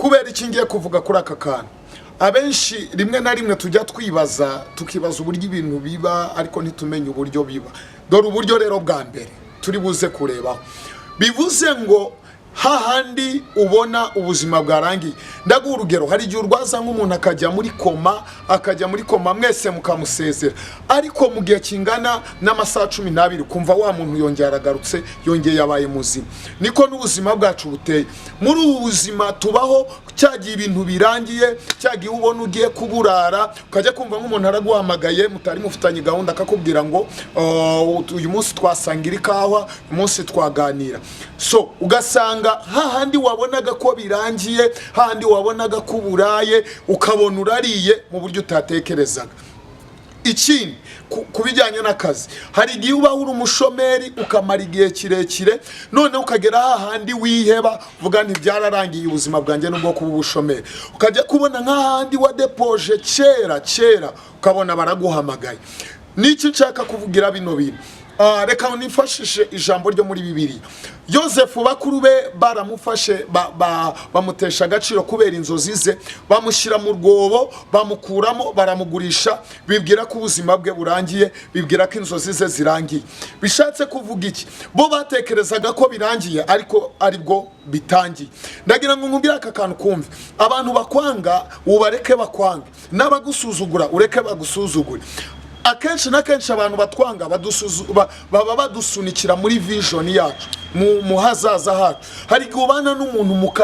Kubera iki ngiye kuvuga kuri aka kantu? Abenshi rimwe na rimwe tujya twibaza, tukibaza uburyo ibintu biba, ariko ntitumenye uburyo biba. Dore uburyo rero bwa mbere turi buze kurebaho. Bivuze ngo hahandi ubona ubuzima bwarangiye, ndaguha urugero: hari igihe urwaza nk'umuntu akajya muri koma, akajya muri koma, mwese mukamusezera, ariko mu gihe kingana n'amasaha 12 kumva wa muntu yongeye aragarutse, yongeye yabaye muzima. Niko n'ubuzima bwacu buteye. Muri ubu buzima tubaho, cyagiye ibintu birangiye, cyagiye ubona ugiye kuburara, ukajya kumva nk'umuntu araguhamagaye mutari mufitanye gahunda, akakubwira ngo: "Oh, uyu munsi twasangira ikawa, uyu munsi twaganira." So ugasanga hahandi wabonaga ko birangiye, hahandi wabonaga ko uburaye, ukabona urariye mu buryo utatekerezaga. Ikindi, ku bijyanye n'akazi, hari igihe ubaho uri umushomeri ukamara igihe kirekire, noneho ukagera hahandi wiheba, uvuga nti: "Byararangiye, ubuzima bwanjye nubwo kuba ubushomeri." Ukajya kubona nk'ahandi wadepoje kera kera, ukabona baraguhamagaye. Niki nshaka kuvugira bino bintu? Reka nifashishe ijambo ryo muri Bibiliya. Yosefu, bakuru be baramufashe, bamutesha agaciro kubera inzozi ze, bamushyira mu rwobo, bamukuramo, baramugurisha, bibwira ko ubuzima bwe burangiye, bibwira ko inzozi ze zirangiye. Bishatse kuvuga iki? Bo batekerezaga ko birangiye, ariko aribwo bitangiye. Ndagira ngo nkubwire aka kantu kumve: abantu bakwanga ubareke bakwange, n'abagusuzugura ureke bagusuzugure. Akenshi na kenshi abantu batwanga baba badusunikira muri vision yacu, mu hazaza hacu. Hari igihe ubana n'umuntu muka